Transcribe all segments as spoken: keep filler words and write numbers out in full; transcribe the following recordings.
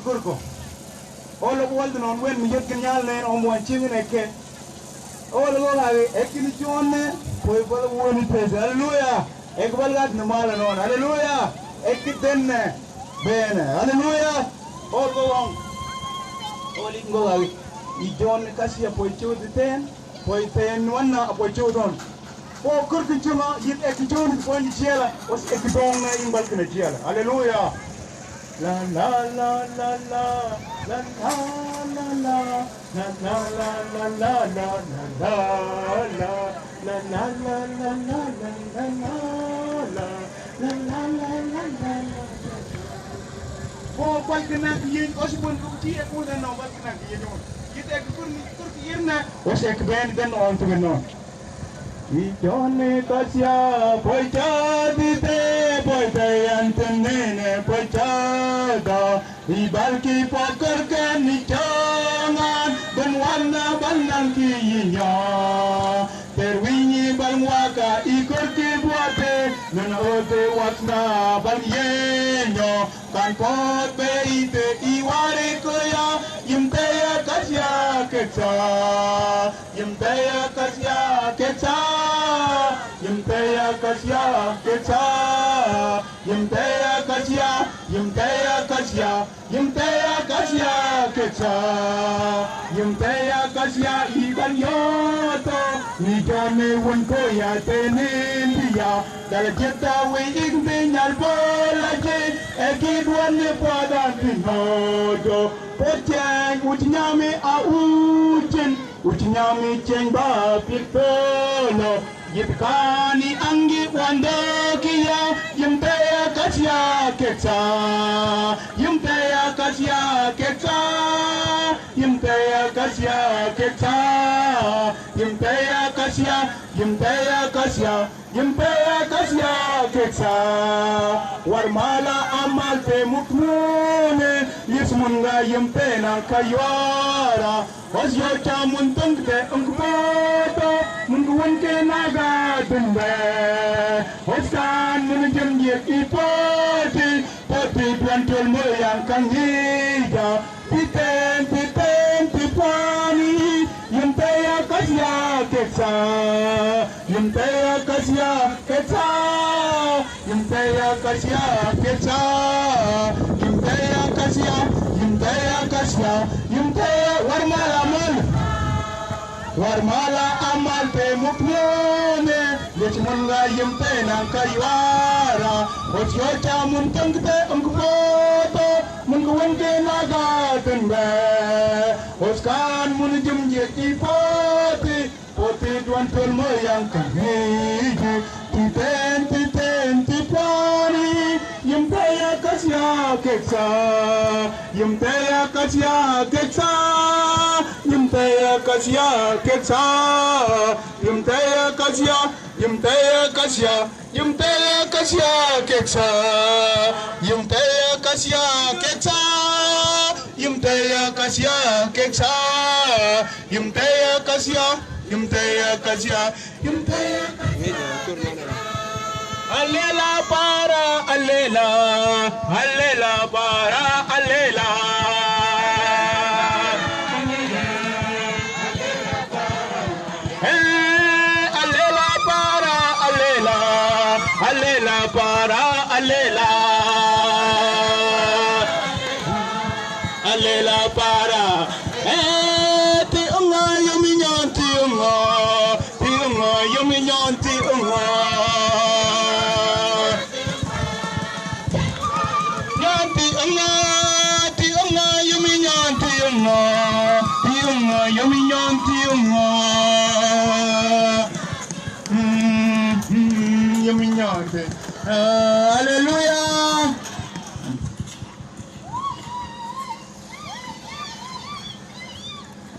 Kurko. Olo ko walda non wen mi yet kin yal nen om wan chingin ekke. Olo ko hage ekke ni chonne, poi bal woni pese. Hallelujah. Ekke bal gat ni mala non. Hallelujah. Ekke denne. Bene. Hallelujah. Olo ko wang. Oli ko hage. I John ni kasia poi chudi ten. Poi ten wanna apo chudon. Po kurkin chuma yit ekke chun poi ni chiela, os ekke dong na in balkin chiela. Hallelujah. La, la, la, la, la. Po balkin na yin, os pon ku ti ekke na balkin na yin. Yit ekke kurkin, kurkin na, os ekke ben den on tu no. I John ni kasia, poi chadi te, poi te yan ten nene, poi chada. I balki pokor ke ni changan, ben wanna bal nang ki yinya. Terwini bal waka i kurki buate, nana ote wakna bal yenyo. Kan pot be ite i wari kuya, yim te ya kasia keksa. Yim te ya kasia keksa, yim te ya kasia keksa, yim te ya kasia, yim te ya kasia, yim te ya kasia keksa, yim te ya kasia iban yoto, ni jone wun koya te nindiya, dala jeta wi igbi nyal bola je, eki duan ne padan pinojo, pochen uchinyami a uchin. Uchinyami cheng ba pitolo, yipkani angi wando kiya, yim te ya kasia keksa, yim te ya kasia keksa, yim te ya kasia keksa, yim te ya kasia, yim te ya kasia. Yim te ya kasia keksa, war mala amal te mukmune, yis munga yim te nang kayuara, os yocha mun tung te ung poto, mun gun ke naga tumbe, os kan mun jim yek i poti, poti tuan tul mo yang kang hija, Titen, titen, tipani, yim te ya kasia keksa, yim te ya kasia keksa, yim te ya kasia keksa, yim te ya kasia, yim te ya kasia, yim te ya warmala mal. Warmala amal te mukmune, yech munga yim te nang kayuara, hot yocha mun tang te ung poto, mun kuwan ke naga tenbe, hot kan mun jum ye i poti, poti duan tol mo yang kang hiji, titen, titen, tipani, yim te ya kasia keksa, yim te ya kasia keksa, yim te ya kasia keksa, yim te ya kasia, yim te ya kasia, yim te ya kasia keksa, yim te ya kasia keksa, yim te ya kasia keksa, yim te ya kasia, yim te ya kasia, Alela para, alela, alela para, alela. Eh, alela para, alela, alela para, alela. Alela para, eh, ti unga, yumi nyon ti unga. Ti unga, yumi nyon ti unga. Nyon ti unga, ti unga, yumi nyon ti unga. Ti unga, yumi nyon ti unga. Mm, mm, yumi nyon ti. Ah, hallelujah.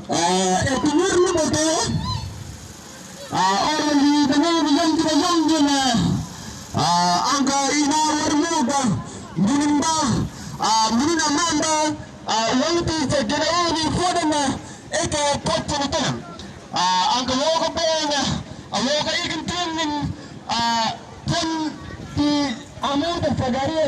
Ah, e kunyur lu boto. Ah, ora li tanu ni yong kira yong kira. Ah, angka ina war muda. Munimba. Ah, munina mamba. Ah, wang ti se kira ini foda na. Eke koche ni tena. Ah, angka woka bena. Ah, woka ikin tunin. Ah, tun ti amuda sagaria.